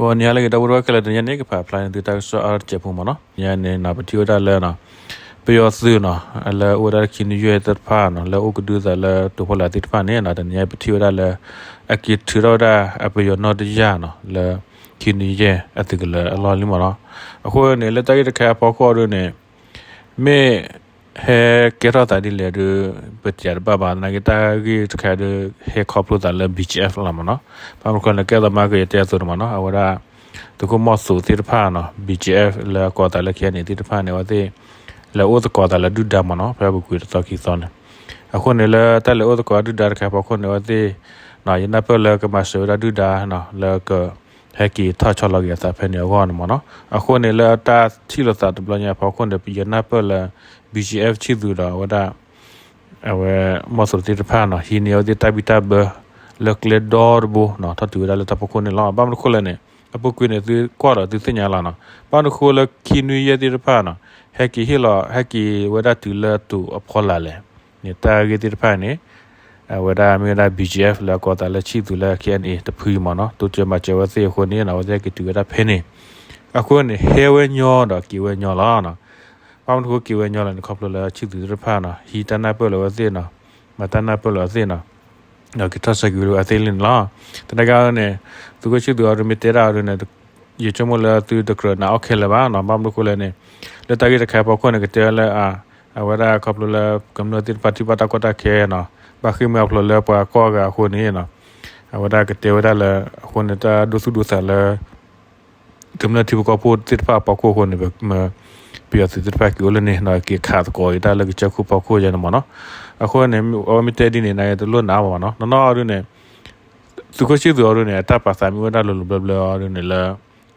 ဂီၤနံၤဟါလၢအဂ့ၤ ဒီပုၢ်ဝဲၢ်ခဲလၢာ်, တနံၤအံၤန့ၣ် ကဖးဖျါန့ၢ်သုတၢ်ကစီၣ်အါတစဲးဖိမ့ၢ်နီၤ. တနံၤအံၤန့ၣ်နီၤ ပထံၣ်ဝဲဒၣ်လၢ ပယီၤသုးနီၤ လၢအိၣ်ဝဲဒၣ်လၢခံနွံယဲၢ်သ့ၣ်တဖၣ်နီၤ လၢအိၣ်ကဒုသးလၢတိာ်ဖီလာ်သ့ၣ်တဖၣ်န့ၣ်နီၤ တနံၤအံၤပထံၣ်ဝဲဒၣ်လၢ အက့ၤထုးထီၣ်ဝဲဒၣ်အပယီၤနီၣ်တယၢ်နီၤ လၢခံနွံယဲၢ်အသုးကလၢၤအလီၢ်လံမ့ၢ်နီၤ. အဃိန့ၣ် လၢတၢ်ဂ့ၢ်တခါအံၤအဖီခိၣ်အံၤဒုန့ၣ် မ့ၢ်ဟဲကဲထီၣ်သးဒ်လဲၣ်ဒီး ပတဲတဘၣ်ဘၣ်, သနာ်က့ တၢ်ဂ့ၢ်တခါအံၤဒီး ဟဲခီဖျိသးလၢ ဘီကၠံအၣ်လီၤမ့ၢ်နီၤ. ဘၣ်မနုၤအဃိလဲၣ်န့ၣ် ကဲသးမၤကယတဲအသိးန့ၣ်မ့ၢ်နီၤ အဝဲဒၣ် သုးခိၣ်မီၢ်သိးသ့ၣ်တဖၣ်နီၤ ဘီကၠံအၣ် လၢအကိးသးလၢ ခဲအံၤန့ၣ် သ့ၣ်တဖၣ်န့ၣ် အဝဲသ့ၣ် လဲၤအိၣ်သကိးသးလၢဒုၣ်ဒါမ့ၢ်နီၤ ဖဲပူၤကွံာ်တသီခံသီန့ၣ်. အဃိန့ၣ် လၢတၢ်လဲၤအိၣ်သကိးဒုၣ်ဒါတခါအံၤအဖီခိၣ်န့ၣ် အဝဲသ့ၣ် ယနၢ်ပၢၢ်လၢကမၤစၢၤဝဲဒၣ်ဒုၣ်ဒါနီၤ လၢက ဟဲက့ၤထီၣ်ဆီလီၤက့ၤအသးဖဲန့ၣ်အဂီၢ်န့ၣ်မ့ၢ်နီၤ. အဃိန့ၣ် လၢတၢ်ထံၣ်လိာ်သးတဘျီညါအဖီခိၣ်န့ၣ် ယနၢ်ပၢၢ်လၢ ဘီကၠံအၣ် ဆံၣ်သူးဒီးအဝဲဒၣ် အဝဲမီၢ်သိးသ့ၣ်တဖၣ်နီၤ ဟံးန့ၢ်အဝဲသ့ၣ်တၢ်ဘံၣ်တၢ်ဘၢ လၢကျဲဒီတဘိနီၤ ထီၣ်တုၤဝဲဒၣ်လၢတၢ်ဖီခိၣ်န့ၣ်လီၤ. ဘၣ်မနုၤအဃိလဲၣ်န့ၣ် အပူၤကွံာ်န့ၣ် သုကွၢ်ဒီးသုသ့ၣ်ညါလီၤနီၤ. ဘၣ်မနုၤအဃိလၢခံနွံယဲၢ်သ့ၣ်တဖၣ်နီၤ ဟဲက့ၤဟ့ၣ်လီၤ ဟဲက့ၤဝဲဒၣ်တုၤလၢတိာ်အဖီလာ်လဲၣ်န့ၣ် တၢ်ဂ့ၢ်သ့ၣ်တဖၣ်န့ၣ် အဝဲဒၣ်မ့ၢ်ဝဲဒၣ် ဘီကၠံအၣ် လၢအကိးသးလၢဆံၣ်သူးလၢ ခဲအံၤန့ၣ် တဖုအံၤမ့ၢ်နီၤ တိစၢၤမၤစၢၤဝဲသ့ၣ်အဃိန့ၣ်နီၤ အဝဲသ့ၣ်ဟဲက့ၤတုၤဝဲဒၣ်ဖဲန့ၣ်. အဃိန့ၣ် ဟဲဝဲညီဒီးက့ၤဝဲညီလီၤ. ဘၣ်မနုၤအဃိက့ၤဝဲညီလဲၣ်န့ၣ် ခီဖျိလၢဆံၣ်သူးသ့ၣ်တဖၣ်နီၤ ဟံးတၢ်နၢ်ပၢၢ်လၢအဝဲသ့ၣ်နီၤ မၤတၢ်နၢ်ပၢၢ်လၢအဝဲသ့ၣ်နီၤ ဒီးက့ၤထီၣ်ဆၢက့ၤဝဲဒၣ်အဝဲသ့ၣ်လံန့ၣ်လီၤ. သနာ်က့န့ၣ် သုးခိၣ်ဆံၣ်သူးအံၤဒုးမ့ၢ်တဲဒၣ်အီၤဒုးန့ၣ် ယဆိကမိၣ်လၢသုတကြၢးနာ်အီၣ်ခဲလၢာ်ဘၣ်နီၤ. ဘၣ်မနုၤအဃိလဲၣ်န့ၣ် လၢတၢ်ဂ့ၢ်တခါအံၤအဖီခိၣ်န့ၣ် ကတဲဝဲလၢ အဝဲဒၣ်ခီဖျိလၢ ကမျၢၢ်သ့ၣ်တဖၣ်ထံၣ်ဘၣ်တၢ်ကီတၢ်ခဲနီၤ ဘၣ်ဃ့ၢ်မှံဟးဖျိးလၢပှၤကိးဂၤအဃိန့ၣ်နီၤ အဝဲဒၣ်ကတဲဝဲဒၣ်လၢ အဃိန့ၣ် တၢ်ဒိသူၣ်ဒိသးလၢ ကမျၢၢ်ထံဖိကီၢ်ဖိသ့ၣ်တဖၣ်အဖီခိၣ်အဃိန့ၣ် ပမ့ၢ် ပယီၤသုးသ့ၣ်တဖၣ်က့ၤအိၣ်လၢန့ၣ်နီၤ က့ၤခးသကိးက့ၤတၢ်လၢကစၢၢ်ခိၣ်ဖီခိၣ်ယဲန့ၣ်မ့ၢ်နီၤ. အဃိန့ၣ် အဝဲမ့ၢ်တဲဒ်န့ၣ် သနာ်က့တလိၣ်နာ်အီၤဘၣ်နီၤ. နီၢ်နီၢ်အီၤဒုးန့ၣ် သုးခိၣ်ဆံၣ်သူးအီၤဒုးန့ၣ် အတၢ်ပာ်သးမ့ၢ်အိၣ်ဝဲဒၣ်လိၤလိၤဘျၢဘျၢအီၤဒုးန့ၣ်လၢ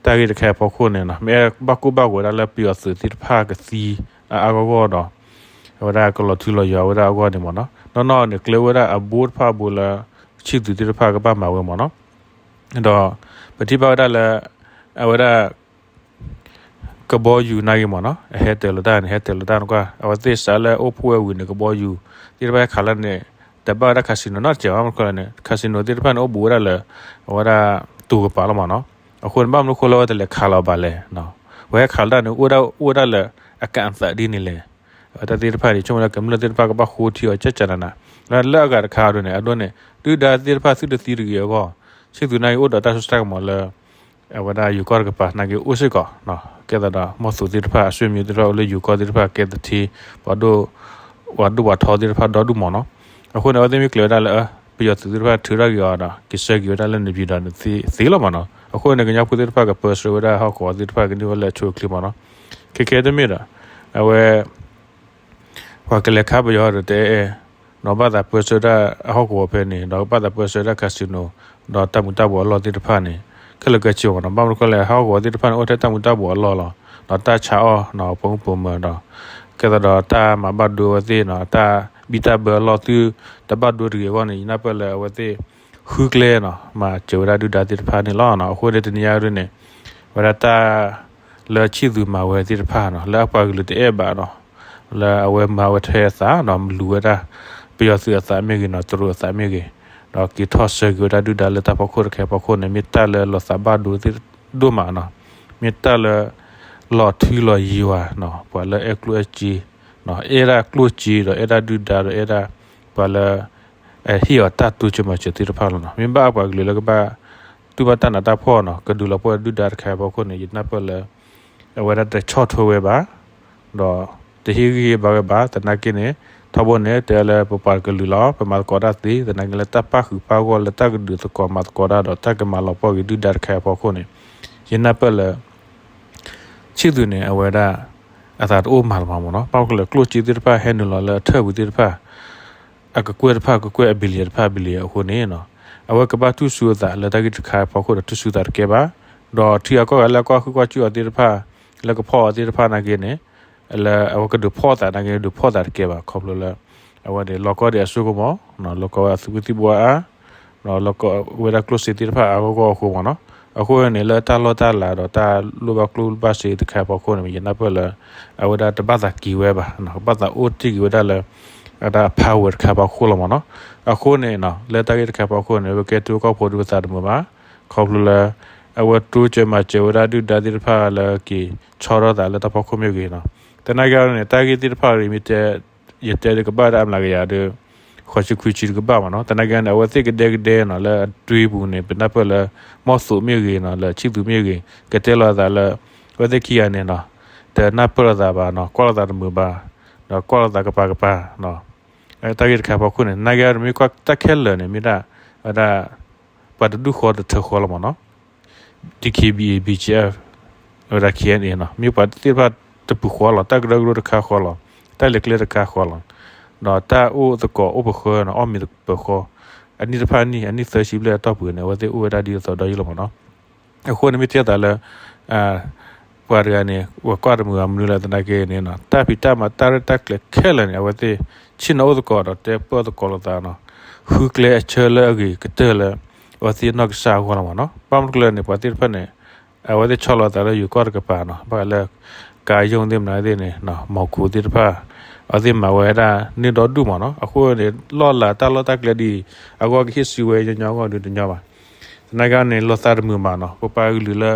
တၢ်ဂ့ၢ်တခါအံၤအဖီခိၣ်န့ၣ်နီၤ မ့ၢ်အဲၣ်ဘၣ်ကိၢ်ဘၣ်ဂီၤဝဲဒၣ်လၢပယီၤသုးသ့ၣ်တဖၣ်ကသံအါအါဂီၢ်ဂီၢ်ဒီး အဝဲဒၣ်ကလီၤထူလီၤယိာ်ဝဲဒၣ်အဂီၢ်န့ၣ်မ့ၢ်နီၤ. နီၢ်နီၢ်န့ၣ် ကျဲဝဲဒၣ်အဘိတဖၣ်အဘိလၢ ဆံၣ်သူးသ့ၣ်တဖၣ်ကဘၣ်မၤဝဲမ့ၢ်နီၤ. ဒီးပထံၣ်ဘၣ်ဝဲဒၣ်လၢ အဝဲဒၣ် ကဘီယူၤနာ်က့မ့ၢ်နီၤ အဟဲတၢၤလီၤတၢ်န့ၣ် ဟဲတၢၤလီၤတၢ်နကွၢ် အဝဲသ့ၣ်စးလၢအိၣ်ဖှိၣ်ဝဲဝံၤန့ၣ် ကဘီယူၤသ့ၣ်တဖၣ်ဟဲခးလၢန့ၣ် တဘၣ်ဝဲဒၣ် casino နီတစဲးဘၣ်. မနုၤအဃိလဲၣ်န့ၣ် casino သ့ၣ်တဖၣ်န့ၣ် အိၣ်ဘူးဝဲဒၣ်လၢ အဝဲဒၣ်တိၤကပၤလီၤမ့ၢ်နီၤ. အဃိန့ၣ် ဘၣ်မနုၤအဃိလၢအဝဲတလဲၤခးလီၤဘၣ်လဲၣ်. အဝဲဟဲခးလီၤတၢ်န့ၣ် အိၣ်ဝဲဒၣ်လၢအကၣ်အသးဒ်န့ၣ်လဲၣ်. အဝဲတၢ်သ့ၣ်တဖၣ်န့ၣ် ဆိကမိၣ်လၢကမျၢၢ်သ့ၣ်တဖၣ်ကဘၣ်ဃိထံအီၤကၠၢ်ကၠၢ်နးနး လၢလၢအဂၤတခါအံၤဒုးန့ၣ် အဒိန့ၣ် ဒုၣ်ဒါသ့ၣ်တဖၣ်သုတသံတဂ့ၤအဂီၢ် ဆံၣ်သူးနာ်က့အိၣ်ဒီးတၢ်စိတၢ်ကမီၤလၢ အဝဲဒၣ်ယိၤကီၢ်တကပၤနာ်က့အိၣ်စ့ၢ်ကီး ကဲသးဒီးမီၢ်သူးသ့ၣ်တဖၣ် အဆွေမျိုးသ့ၣ်တဖၣ်အိၣ်လၢယိၤကီၢ်သ့ၣ်တဖၣ် ကဲသထ့ ပှၤဒိၣ် ပှၤဒိၣ်ပှၤထီသ့ၣ်တဖၣ်ဒီဒူၣ်မ့ၢ်နီၤ. အဃိန့ၣ် အဝဲသ့ၣ်မ့ၢ်ကျဲၤဝဲဒၣ်လၢ ပယီၤသုးသ့ၣ်တဖၣ်ထုးထီၣ်က့ၤအီၤဒီး က့ၤဆှၢက့ၤဝဲဒၣ်လၢန့ၣ်ပၠံၤဒီးန့ၣ်သ့လီၤမ့ၢ်နီၤ. အဃိန့ၣ် ကညီဖိသ့ၣ်တဖၣ်ကပၢဆှၢဝဲဒၣ်ဟီၣ်ကဝီၤသ့ၣ်တဖၣ်ကန့ၢ်ဝဲလၢအဆိအချ့မ့ၢ်နီၤ. ခဲခဲတမ့ၢ်ဒီး အဝဲ ပှၤကလဲၤခးပယီၤဒီးတအဲၣ် ဒီးဘၣ်သးပၢဆှၢဒၣ်ဟီၣ်ကဝီၤဖဲန့ၣ် ဒီးဘၣ်သးပၢဆှၢဒၣ် casino ဒီးတၢ်မူၤတၢ်ဘှီးအလီၢ်သ့ၣ်တဖၣ်န့ၣ် ခဲလၢာ်ခဲဆ့မ့ၢ်နီၤ. ဘၣ်မနုၤဃိလဲၣ် ဟီၣ်ကဝီၤသ့ၣ်တဖၣ်န့ၣ် အိၣ်ထဲတၢ်မူၤတၢ်ဘှီးအလီၢ်လီၤ. ဒီးတၢ်ဆါအီၣ် ပိာ်မုၣ်ပိာ်မၢၤဒီး ကဲသးဒီးတၢ်မၤဘၣ်ဒိဝဲသ့ၣ်နီၤ တၢ်ဘံၣ်တၢ်ဘၢအလီၢ်သု တဘၣ်ဒိတဂ့ၤအဂီၢ်န့ၣ် ယနၢ်ပၢၢ်လၢအဝဲသ့ၣ် ဃုကျဲနီၤ မၤစၢၤဝဲဒၣ်ဒုၣ်ဒါသ့ၣ်တဖၣ်န့ၣ်လီၤ. အဃိန့ၣ်တနံၤညါဒ်န့ၣ် ဝဲဒၣ်တၢ်လၢဆံၣ်သူးမၤဝဲသ့ၣ်တဖၣ်နီၤ လၢအပှၤကလုာ်တအဲၣ်ဘၣ်ဒီး လၢအဝဲမၤဝဲထဲအသးဒီးလူၤဝဲဒၣ် ပယီၤသုးအသးမ့ၢ်ဂ့ၤနီၤ တရူးအသးမ့ၢ်ဂ့ၤ ဒီးက့ၤထီၣ်ဆၢက့ၤဝဲဒၣ်ဒုၣ်ဒါလၢတၢ်ဖီခိၣ်တခါအံၤအဖီခိၣ်န့ၣ် မ့ၢ်တၢ်လၢလီၤသးဘၣ်ဒိသ့ၣ်ဒိၣ်မးနီၤ. မ့ၢ်တၢ်လၢ လီၤထူလီၤယိာ်နီၤ ပှၤလၢအဲၣ်ကျိၣ်အဲၣ်စ့ အဲၣ်ဒၣ်ကျိၣ်စ့ဒီးအဲၣ်ဒၣ်ဒုၣ်ဒါဒီးအဲၣ်ဒၣ်ပှၤလၢ ဟ့ၣ်အီၤတၢ်တိစၢၤမၤစၢၤသ့ၣ်တဖၣ်လီၤနီၤ. မ့ၢ်ဘၣ်အပှၤကလုာ်လၢကဘၣ် တူၢ်ဘၣ်တၢ်နးတၢ်ဖှီၣ်နီၤ ကဒုးလီၤပှီၢ်ဒုၣ်ဒါတခါအံၤအဖီခိၣ်န့ၣ် ယနၢ်ပၢၢ်လၢ အဝဲဒၣ်တဆီၣ်ထွဲဝဲဘၣ် ဒီးတဟ့ၣ်ဂံၢ်ဟ့ၣ်ဘါဝဲဘၣ်. သနာ်က့န့ၣ် ထီဘိန့ၣ် တဲလၢပပှၤကလုာ်လီၤ ပမၤသကိးတၢ်သ့ သနာ်က့လၢတၢ်ပၣ်ဃုာ်ပၣ်ဂီၢ်လၢတၢ်ကဒုးသကိးမၤသကိးတၢ်ဒီးတၢ်ကမၤလီၤပှီၢ်က့ၤဒုၣ်ဒါတခါအံၤအဖီခိၣ်န့ၣ် ယနၢ်ပၢၢ်လၢ ဆံၣ်သူးန့ၣ် အဝဲဒၣ် အသးတအိၣ်မၤလၢၤဘၣ်မ့ၢ်နီၤ. ဘၣ်မနုၤဃိလဲၣ် ကျိၣ်စ့သ့ၣ်တဖၣ်ဟဲနုာ်လီၤလၢအထၢၣ်ပူၤသ့ၣ်တဖၣ် အကကွဲၢ်တဖၣ်ကကွဲၢ်အဘံလံတဖၣ်အဘံလံအဃိန့ၣ် အဝဲကဘၣ်တူၢ်ဆူအသးလၢတၢ်ဂ့ၢ်တခါအံၤအဖီခိၣ်ဒီးတူၢ်ဆူသးတကဲဘၣ်. ဒီးထံဂၤကီၢ်ဂၤလၢအကွၢ်ဃုကွၢ်စူၣ်အီၤသ့ၣ်တဖၣ် လၢကဖီၣ်အီၤသ့ၣ်တဖၣ်နာ်က့န့ၣ် လၢအဝဲကဒုးဖီၣ်သးနာ်က့ ဒုးဖီၣ်သးတကဲဘၣ် ခီဖျိလၢ အဝဲန့ၣ် လီၤကီဒံးအစိကမီၤ လီၤကီဝဲအသုးမုၢ်သံၣ်ဘိအါ ဒီးလီၤကီဝဲဒၣ်ကျိၣ်စ့သ့ၣ်တဖၣ်အါဂီၢ်ဂီၢ်အဃိမ့ၢ်နီၤ. အဃိန့ၣ် လၢတၢ်လီၢ်တၢ်လၤဒီးတၢ်လိၣ်ဘၣ်ကျိၣ်ဘၣ်စ့တခါအံၤအဖီခိၣ်န့ၣ် ယနၢ်ပၢၢ်လၢ အဝဲဒၣ်တဘၣ်သးက့ၤဝဲဘၣ် ကဘၣ်သးအိၣ်တ့ၢ်က့ၤဝဲဒၣ်လၢ အဝဲဒၣ် power တခါအံၤအဖီခိၣ်လီၤမ့ၢ်နီၤ. အဃိန့ၣ် လၢတၢ်ဂ့ၢ်တခါအံၤအဖီခိၣ်န့ၣ် ပကဲထံဖိကီၢ်ဖိဒုးပသးတမုာ်ဘၣ် ခီဖျိလၢ အဝဲတိစၢၤမၤစၢၤဝဲဒၣ်ဒုၣ်ဒါသ့ၣ်တဖၣ်လၢက့ၤဆီထီၣ်သးလၢတၢ်ဖီခိၣ်မ့ၢ်ဂ့ၤနီၤ. သနာ်က့န့ၣ် တၢ်ဂ့ၢ်သ့ၣ်တဖၣ်အံၤမ့ၢ်တဲ ယတဲဒီးကဘၣ်ဝဲဒၣ်အမျးကယၤဒီး ဃိးဆံခွံဆံတကဘၣ်မ့ၢ်နီၤ. သနာ်က့န့ၣ် အဝဲသ့ၣ်ကဒဲကဒဲနီၤ လၢအဒွံပူၤန့ၣ် ပနၢ်ပၢၢ်လၢ မီၢ်သိးမ့ၢ်ဂ့ၤနီၤ လၢဆံၣ်သူးမ့ၢ်ဂ့ၤ ကတဲလိာ်သးလၢ အဝဲသ့ၣ်ခံဂၤန့ၣ်နီၤ တနၢ်ပၢၢ်လိာ်သးဘၣ်နီၤ ကွၢ်လိာ်သးတမုာ်ဘၣ် ဒီးကွၢ်လိာ်သးကပၤကပၤနီၤ. တၢ်ဂ့ၢ်တခါအဖီခိၣ်န့ၣ် သနာ်က့ဒီးမ့ၢ်ကွၢ်တၢ်ခဲလၢာ်န့ၣ် မ့ၢ်ဒၣ် ဝဲဒၣ် ပှၤတဒူၣ်ဃီတထၢဃီလီၤမ့ၢ်နီၤ DKBA BGF ဝဲဒၣ် KNA နီၤ မ့ၢ်ပှၤသ့ၣ်တဖၣ်တပူၤဃီလီၤ တၢ်ကရၢကရိတခါဃီလီၤ တၢ်လဲၤကျဲတခါဃီလီၤ ဒီးတၢ်အိၣ်သကိးအိၣ်ပဃၢနီၤ အီၣ်မ့ၤတပၢၤဃီ အနံၣ်တဖၣ်နံၣ် အနံၣ်သၢဆံဘျဲၣ်အတီၢ်ပူၤန့ၣ် အဝဲသ့ၣ်အိၣ်ဝဲဒၣ်ဒ်သိးဒီးယိလီၤမ့ၢ်နီၤ. အဃိန့ၣ်မ့ၢ်တဲသးလၢ ပှၤတဂၤန့ၣ် ပှၤကွၢ်တမုာ်အမနုၤလဲၣ်သနာ်က့န့ၣ်နီၤ တၢ်ဖံးတၢ်မၤတၢ်ရဲၣ်တၢ်ကျဲၤခဲလၢာ်န့ၣ် အဝဲသ့ၣ် ဆ့ၣ်နီၤအိၣ်သကိးဒီးတဲပၢၢ်သကိးလိာ်သးနီၤ ဃုကျဲအဆၢလၢအဂ့ၤကတၢၢ်လၢ အဝဲသ့ၣ်နီၢ်ကစၢ်အဂီၢ်လီၤမ့ၢ်နီၤ. ဘၣ်မနုၤကျဲန့ၣ် ပှၤသ့ၣ်တဖၣ်န့ၣ် အဝဲသ့ၣ်ဆီလီၤသးလၢယိၤကီၢ်တကပၤနီၤ ဘၣ်ဃးလၢ ကါယိၣ်သ့ၣ်မနုၤသ့ၣ်န့ၣ် မီၤခိးသ့ၣ်တဖၣ် အဝဲသ့ၣ်မၤဝဲဒၣ်န့ၢ်ဒီဒူၣ်မ့ၢ်နီၤ. အဃိန့ၣ် လီၢ်လၤတၢ်လီၢ်တၢ်ကျဲဒ်အံၤ အဂီၢ်ကဟ့ၣ်စုဝဲညီညီအဂီၢ်ဒုးတညီဘၣ်. သနာ်က့န့ၣ် လီၤသးတမုာ်မးနီၤ ပပှၤကလုာ်လၢ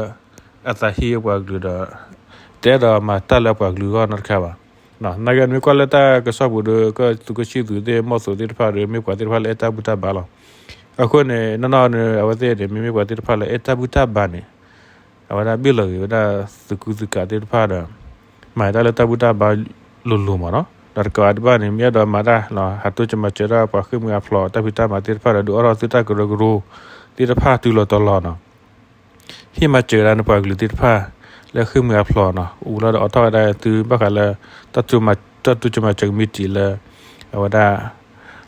အသးဟ့အပှၤကလုာ်ဒီး တအဲၣ်ဒိးမၤတၢ်လၢအပှၤကလုာ်အဂီၢ်နီတခါဘၣ်. သနာ်က့န့ၣ် မ့ၢ်ကွၢ်လၢတၢ်ကစီၣ်ပူၤဒီး ကသူကဆံၣ်သူးသ့ၣ် မီၢ်သိးသ့ၣ်တဖၣ်ဒီး မ့ၢ်ပှၤသ့ၣ်တဖၣ်လၢအဲၣ်တၢ်ဘူၣ်တၢ်ဘါလီၤ. အဃိန့ၣ် နီၢ်နီၢ်န့ၣ် အဝဲသ့ၣ်န့ၣ် မ့မ့ၢ်ပှၤသ့ၣ်တဖၣ်လၢအဲၣ်တၢ်ဘူၣ်တၢ်ဘါန့ၣ် အဝဲဒၣ်ဘ့ၣ်လီၤဂ့ၤဝဲဒၣ်သုးကူသုးကးသ့ၣ်တဖၣ်ဒီး မၤတၢ်လၢတၢ်ဘူၣ်တၢ်ဘါလိၤလိၤမ့ၢ်နီၤ. ဒီးတကးဒံးဘၣ်န့ၣ် မ့ၢ်အဲၣ်ဒိးမၤတၢ် ဟးတိစၢၤမၤစၢၤဒၣ်ပှၤဃ့ၢ်မှံဟးဖျိးတၢ်ဖံးတၢ်မၤသ့ၣ်တဖၣ်ဒီး ဒုးအိၣ်ထီၣ်သုတၢ်ကရၢကရိသ့ၣ်တဖၣ်တုၤလီၤတီၤလီၤနီၤ. ဟ့ၣ်မၤစၢၤဒၣ်နပှၤကလုာ်သ့ၣ်တဖၣ်လၢဃ့ၢ်မှံဟးဖျိးနီၤ အိၣ်လီၤဒီးအိးထီၣ်ဝဲဒၣ်သုဘၣ်ဃးလၢ တၢ်တိစၢၤမၤစၢၤကမံးတံာ်လၢ အဝဲဒၣ်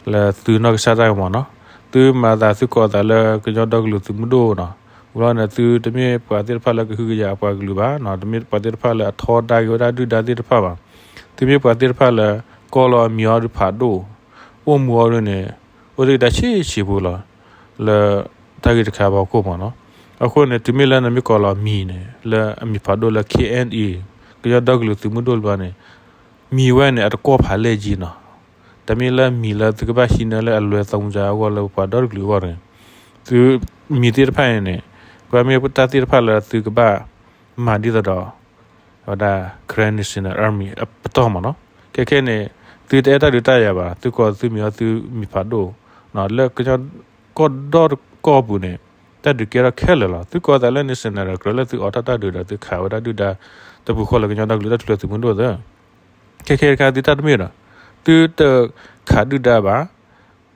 လၢသုနီၢ်ကစၢ်တၢ်ဂီၤမ့ၢ်နီၤ. သုမၤသးသုကိးသးလၢကညီဒီကလုာ်သုးမုၢ်ဒိၣ်နီၤ. ဝံၤလီၤန့ၣ် သုတမ့ၢ်ပှၤသ့ၣ်တဖၣ်လၢကဟုကယာ်အပှၤကလုာ်ဘၣ်နီၤ. တမ့ၢ်ပှၤသ့ၣ်တဖၣ်လၢအထီဒါက့ၤဝဲဒၣ်ဒုၣ်ဒါသ့ၣ်တဖၣ်ဘၣ်. သုမ့ၢ်ပှၤသ့ၣ်တဖၣ်လၢ ကီၢ်လီၤအမံၤအီၤဒုးဖးဒိၣ် အိၣ်မူအီၤဒုးန့ၣ် အိၣ်တ့ၢ်တၢ်ဆံးဆံးဖိလီၤ လၢတၢ်ဂ့ၢ်တခါအဖီခိၣ်မ့ၢ်နီၤ. အဃိန့ၣ် တုၤမ့ၢ်လၢနမ့ၢ်ကိးလီၤအမံၤန့ၣ် လၢအမံၤဖးဒိၣ်လၢ KNA ကညီဒီကလုာ်သုးမုၢ်ဒိၣ်တဘျီန့ၣ် မံၤဝဲန့ၣ် အတကီၢ်ဖးလဲၢ်က့နီၤ. တမ့ၢ်လၢမံၤလၢသုကဘၣ်ဟံးန့ၢ်လၢအလွဲၢ်သီမူၤအဂီၢ်လၢပပှၤဒီတကလုာ်အဂီၢ်န့ၣ် သုမံၤသ့ၣ်တဖၣ်အံၤန့ၣ် ကွၢ်မ့ၢ်တၢ်သ့ၣ်တဖၣ်လၢသုကဘၣ်မၤဒ်သိးဒီး အဝဲဒၣ် Karen National Army အပတီၢ်မ့ၢ်နီၤ. ခဲခဲန့ၣ် သုတအဲၣ်တၢ်ဒုးတၢ်ယၤဘၣ်, သုကိးသုမံၤအီၤသုမံၤဖးဒိၣ်, လၢကညီကီၢ်ဒီတကီၢ်ပူၤန့ၣ် တၢ်ဒုးကဲထီၣ်ခဲလၢာ်လီၤ. သုကိးသးလၢ National ကြၢးလၢသုအိးထီၣ်တၢ်ဒုးဒီးသုခးဝဲဒၣ်ဒုၣ်ဒါ တပူၤဃီလၢကညီဒီကလုာ်တၢ်ထူၣ်ဖျဲးသုးမုၢ်ဒိၣ်သၢ ခဲခဲတခါသုတၢ်တမ့ၢ်ဒီး သုတခးဒုၣ်ဒါဘၣ်,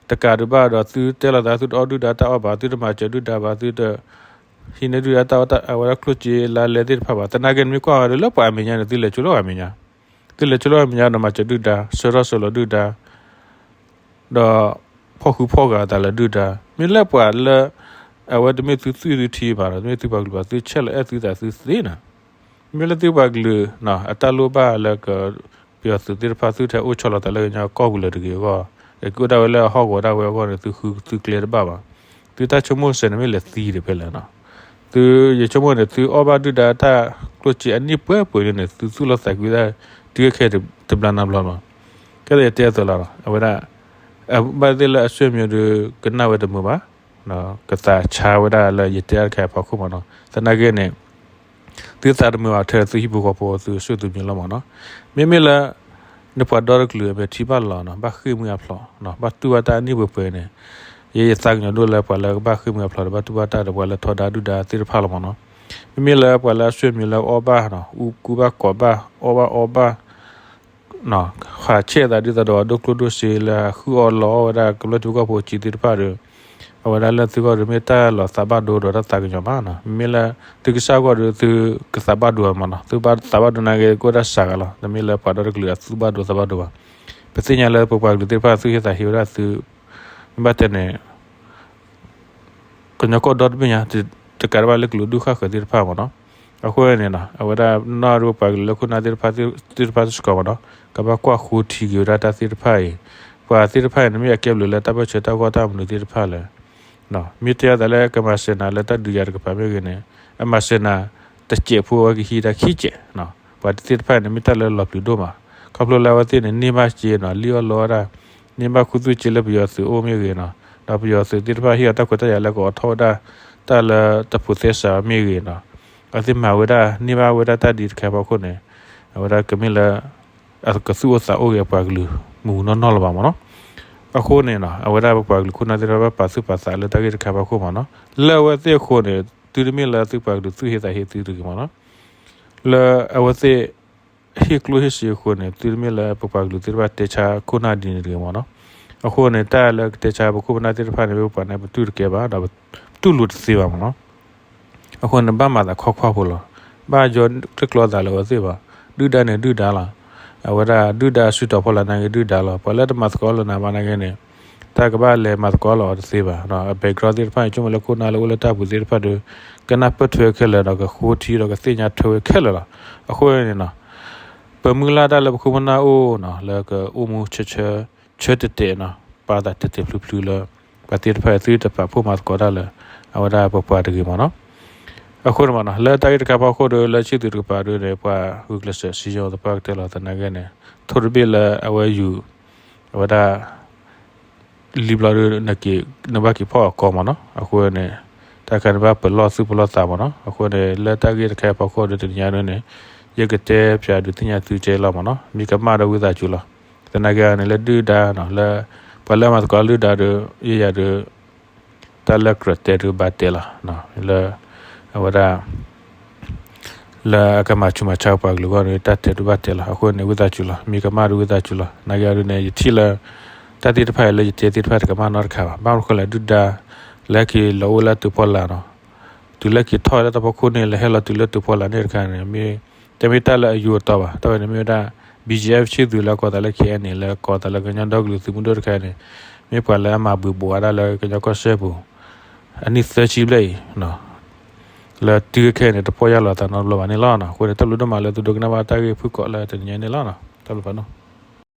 တကးဒံးဘၣ်ဒီးသုတဲလိာ်သးသုတအီၣ်ဒုၣ်ဒါတၢ်အီၣ်ဘၣ်, သုတမၤစၢၤဒုၣ်ဒါဘၣ်, သုတဟံးန့ၢ်ဒုၣ်ဒါတၢ်အီၣ်တၢ်အဝဲဒၣ်ကျိၣ်စ့လါလဲသ့ၣ်တဖၣ်ဘၣ်. သနာ်က့န့ၣ်မ့ၢ်ကွၢ်ဂၤဒီးလၢပှၤအမဲာ်ညါန့ၣ် သုလဲၤကၠိလီၤအမဲာ်ညါ, သုလဲၤကၠိလီၤအမဲာ်ညါဒီးမၤစၢၤဒုၣ်ဒါ, ဆှၢထီၣ်ဆှၢလီၤဒုၣ်ဒါ ဒီးဖီၣ်ဃုဖီၣ်ဂာ်သးလၢဒုၣ်ဒါ, မ့ၢ်လၢပှၤလၢ အဝဲတမ့ၢ်သုသွံၣ်သုထံဘၣ်ဒီး တမ့ၢ်သုပှၤကလုာ်ဘၣ် သုဆဲးလီၤအဲၣ်သုသးသုသ့နီၤ. မ့ၢ်လၢသုပှၤကလုာ် အတၢ်လိၣ်ဘၣ်လၢက ပယီၤသုးသ့ၣ်တဖၣ် သုထဲအိၣ်ဆီလီၤသးလၢကညီကီၢ်ပူၤလၢၤတဂ့ၤအဂီၢ်, ကအိၣ်ဒၣ်ဝဲလၢအဟီၣ်ကဝီၤဒၣ်ဝဲအဂီၢ်န့ၣ် သုဃုသုကျဲတဘၣ်ဘၣ်. သုတၢ်ဆိကမိၣ်စဲးန့ၣ်မ့ၢ်လဲၤသံဒီးဖဲလဲၣ်နီၤ. သုယဆိကမိၣ်န့ၣ် သုအီၣ်ဘၣ်ဒုၣ်ဒါတၢ်ကျိၣ်စ့အနံၣ်ပှဲၤပှဲၤန့ၣ် သုသူၣ်လီၤသးကွံဒၣ် တုၤခဲတဘျီနၤဘျီလီၤ. ကဲသးယတဲအသိးလီၤနီၤ အဝဲဒၣ် ဘၣ်သ့ၣ်လၢအဆွေမျိုးဒီး ကနၣ်ဝဲတမုာ်ဘၣ်, ကသးဆါဝဲဒၣ်လၢယတဲအါတခါအဖီခိၣ်မ့ၢ်နီၤ. သနာ်က့န့ၣ် သုသးတမုာ်ဘၣ်ထဲ သုဟံၣ်ဖိဃီဖိသုဆိၣ်သုးမံၤလီၤမ့ၢ်နီၤ. မ့မ့ၢ်လၢ နပှၤဒီတကလုာ်အမဲာ်ထံဘၣ်လီၤနီၤ ဘၣ်ဃ့ၢ်မှံဟးဖျိး ဘၣ်တူၢ်ဘၣ်တၢ်အနံၣ်ပှဲၤပှဲၤန့ၣ် ယဲယသးကညီၤဒိၣ်လၢပှၤလၢကဘၣ်ဃ့ၢ်မှံဟးဖျိးဒီး ဘၣ်တူၢ်ဘၣ်တၢ်ဒီးပှၤလၢထီဒါဒုၣ်ဒါသ့ၣ်တဖၣ်လီၤမ့ၢ်နီၤ. မ့မ့ၢ်လၢပှၤလၢအဆွေမျိုးလၢအီၣ်ဘၣ် အူကူဘၣ်ကိးဘၣ် အီၣ်ဘၣ်အီဘၣ် ဟးဆဲးသးဒ်သိးဒီးဒိၣ်ကျိၣ်ဒိၣ်စ့လၢအဃုအီၣ်လီအီၣ်ဝဲဒၣ် ကမျၢၢ်ထံဖိကီၢ်ဖိအစ့သ့ၣ်တဖၣ်ဒီး အဝဲဒၣ်လၢသုဂီၢ်ဒီးမ့ၢ်တၢ်လီၤသးဘၣ်ဒိဒီးတၢ်သးကညီၤမးနီၤ. မ့မ့ၢ်လၢသုကစၢ်ဂီၢ်ဒီးသုကသးဘၣ်ဒိမးနီၤ. သုဘၣ်သးဘၣ်ဒိနာ်က့ ကအိၣ်ဒၣ်စှၤဂၤလီၤ. တမ့ၢ်လၢပှၤဒီတကလုာ်အသုဘၣ်ဒိသးဘၣ်ဒိဘၣ်. ပသ့ၣ်ညါလၢပပှၤကလုာ်သ့ၣ်တဖၣ်သုဟ့ၣ်သးဟ့ဝဲဒၣ်သု မ့ၢ်ဘၣ်တဲန့ၣ် ကညီကီၢ်ဒီတဘ့ၣ်ညါ တကးဒံးဘၣ်လၢကလုာ်ဒူၣ်ဃၣ်ဃၢၤသ့ၣ်တဖၣ်မ့ၢ်နီၤ. အဃိန့ၣ်နီၤ အဝဲဒၣ်နီၢ်ဒိပှၤကလုာ်လၢခိၣ်နၢ်သ့ၣ်တဖၣ်သ့ၣ်တဖၣ်တစ့ၢ်ကီးမ့ၢ်နီၤ ကဘၣ်ကွၢ်ဃိထံက့ၤဝဲဒၣ်တၢ်သ့ၣ်တဖၣ်အံၤ ပှၤသ့ၣ်တဖၣ်အံၤန့ၣ် မ့ၢ်အကဲဘျုးလၢတၢ်ပၢၢ်ဆၢတၢ်ဂီၢ်တၢ်မနုၤသ့ၣ်တဖၣ်လဲၣ်. မ့ၢ်တဲအသးလၢကမၤစၢၤနၤလၢတၢ်ဒုးယၤတကပၤမ့ၢ်ဂ့ၤန့ၣ် အမၤစၢၤနၤတစဲးဖိအဝဲကဟံးတၢ်ခံစဲး. ပှၤသ့ၣ်တဖၣ်အံၤန့ၣ် မ့ၢ်တၢ်လၢလီၤပျံၤဒိၣ်မး ခီဖျိလၢအဝဲသ့ၣ်န့ၣ် န့ၢ်ဘၣ်စ့နီၤ လံၣ်အီၣ်လီအီၣ်ဝဲဒၣ် န့ၢ်ဘၣ်ခူသူၣ်စ့လၢပယီၤသုးအိၣ်မ့ၢ်ဂ့ၤနီၤ ဒီးပယီၤသုးသ့ၣ်တဖၣ်ဟ့ၣ်အီၤတၢ်ခွဲးတၢ်ယာ်လၢကအိးထီၣ်ဝဲဒၣ် တၢ်လၢတၢ်ဖိးသဲစးမ့ၢ်ဂ့ၤနီၤ, အဝဲသ့ၣ်မၤဝဲဒၣ်န့ၢ်ဘၣ်ဝဲဒၣ်တၢ်ဒ်တခါအဖီခိၣ်န့ၣ်, အဝဲဒၣ်ကမ့ၢ်လၢ အကသူၣ်အိၣ်သးအိၣ်ဂ့ၤ အပှၤကလုာ်မုၢ်မုၢ်နီၢ်နီၢ်လၢၤဘၣ်မ့ၢ်နီၤ. အဃိန့ၣ်နီၤ အဝဲဒၣ်ပပှၤကလုာ်ခိၣ်နၢ်သ့ၣ်တဖၣ် ဘၣ်ပာ်သူၣ်ပာ်သးလၢတၢ်ဂ့ၢ်တခါအဖီခိၣ်မ့ၢ်နီၤ. လၢအဝဲသ့ၣ်အဃိန့ၣ် သုတမ့ၢ်လၢသုပှၤကလုာ်သူၣ်ဟ့သးဟ့သုတဂ့ၤမ့ၢ်နီၤ. လၢအဝဲသ့ၣ် ဟ့ၣ်ကျိၣ်ဟ့ၣ်စ့အဃိန့ၣ် သုတမ့ၢ်လၢပပှၤကလုာ်သ့ၣ်တဖၣ်တဲဆါခိၣ်နၢ်ဒ်န့ၣ်တဂ့ၤမ့ၢ်နီၤ. အဃိန့ၣ် တၢ်လၢကတဲဆါပခိၣ်ပနၢ်သ့ၣ်တဖၣ်န့ၣ် မ့ၢ်ပပှၤန့ၣ် ပတူၢ်တကဲဘၣ်ဒီး ပတူၢ်လိာ်တသ့ဘၣ်မ့ၢ်နီၤ. အဃိန့ၣ် ဘၣ်မၤသးခီခွါဖိလီၤ. ဘၣ်ယီၤတကျီသးလၢအဝဲသ့ၣ်ဘၣ်. ဒုၣ်ဒါန့ၣ်ဒုၣ်ဒါလီၤ. အဝဲဒၣ်ဒုၣ်ဒါစုတီၤဖီလာ်နာ်က့ဒုၣ်ဒါလီၤ. ပှၤလၢတမၤသကိးလၢနၤဘၣ်နာ်က့န့ၣ် တၢ်ကဘၣ်လဲၤမၤသကိးလီၤအီၤတသ့ဘၣ်. အ background သ့ၣ်တဖၣ်န့ၣ် ဆိကမိၣ်လၢခိၣ်နၢ်လၢအိၣ်လၢတၢ်ပူၤသ့ၣ်တဖၣ်ဒီး ကနၢ်ပၢၢ်ထွဲခဲလၢာ်ဒီး ကဃိထံဒီးကသ့ၣ်ညါထွဲဝဲခဲလၢာ်လီၤ. အဃိန့ၣ်နီၤ ပမုၢ်လၢ်တၢ်လၢပခိၣ်ပနၢ်အိၣ်နီၤ လၢကအိၣ်မူဆၢဆၢ ဆၢတဲာ်တဲာ်နီၤ ပာ်သးတဲာ်တဲာ်ဖျုးဖျုးလၢ ပှၤသ့ၣ်တဖၣ်သုတပာ်ဖှိၣ်မၤသကိးတၢ်လၢ အဝဲဒၣ်ပပှၤတဂ့ၤမ့ၢ်နီၤ. အဃိန့ၣ်မ့ၢ်နီၤ လၢတၢ်ဂ့ၢ်တခါဖီခိၣ်ဒီး လၢဆံၣ်သူးတကပၤဒီးန့ၣ် ပှၤဂုာ်ကျဲးစၢးစံယီၤသပှၢ်ကတၢၢ်လီၤ. သနာ်က့န့ၣ် ထိၣ်တဘ့ၣ်လၢအဝဲယူၤ အဝဲဒၣ် လံဘျီဒီး နဘၣ်က့ၤဖီၣ်အကီမ့ၢ်နီၤ. အဃိန့ၣ် တၢ်ခါန့ၣ်ဘၣ်ပလီၢ်သူၣ်ပလီၢ်သးမ့ၢ်နီၤ. အဃိန့ၣ် လၢတၢ်ဂ့ၢ်တခါအံၤဖီခိၣ်ဒီးတနံၤညါဒ်န့ၣ် ယကတဲပၠးဒုးသ့ၣ်ညါသုကဲလီၤမ့ၢ်နီၤ. မ့ၢ်ကမၣ်ဒီးဝံသးစူၤလီၤ. သနာ်က့န့ၣ် လၢဒုၣ်ဒါနီၤ လၢ ပှၤလၢအမၤသကိးဒုၣ်ဒါဒီး ယဲယၤဒီး တၢ်လၢကြၢးတဲဒုးဘၣ်တဲလီၤ. လၢ အဝဲဒၣ် လၢအကမၤဆူးမၤဆါပှၤကလုာ်အဂီၢ်န့ၣ် တၢ်တဲဒုးဘၣ်တဲလီၤ. အဃိန့ၣ် ဝံသးစူၤလီၤ. မ့ၢ်ကမၣ်ဒီးဝံသးစူၤလီၤ. သနာ်က့ဒ်န့ၣ် ယထံၣ်လၢ တၢ်သ့ၣ်တဖၣ်အံၤလၢယတဲသ့ၣ်တဖၣ်တကမၣ်နီတခါဘၣ်. ဘၣ်မနုၤဃိလဲၣ် ဒုၣ်ဒါ လၢက့ၤလီၤအိၣ်လၢတုၤဖီလာ်နီၤ တုၤလၢက့ၤထီၣ်ဝဲဒၣ်တၢ်ဖီခိၣ်န့ၣ် လဲၤဟဲလီၤတုၤလၢတုၤဖီလာ်န့ၣ်တခါန့ၣ် မ့ၢ် တမ့ၢ်တၢ်လၢအယိအတီဘၣ်. တၢ်ဝဲန့ၣ်မ့ၢ်ဝဲဒၣ် ဘံၣ်ကၠံၣ်အ့ၣ် ဆံၣ်သူးလၢကိးသးလၢ ခဲအံၤန့ၣ် လၢကိးသးလၢကညီဒီကလုာ်သုးမုၢ်ဒိၣ်တခါန့ၣ် မ့ၢ်ပှၤလၢအမၤဘှံးဘိးဝဲဒၣ်လၢကညီကီၢ်စဲၣ်ပူၤ အနံၣ်သၢဆံဘျဲၣ်အံၤ လၢတုၤခဲအံၤန့ၣ် တပီၢ်ယၢ်လီၤသးနီတဘျီဘၣ်န့ၣ်လီၤ. အဃိန့ၣ် တၢ်ဘျုးဒိၣ်မးလၢသုဒိကနၣ်ဘၣ်တၢ်ဂ့ၢ်ဖုၣ်ကိာ်လၢတနံၤညါန့ၣ်လီၤ. တၢ်ဘျုးဖးဒိၣ်.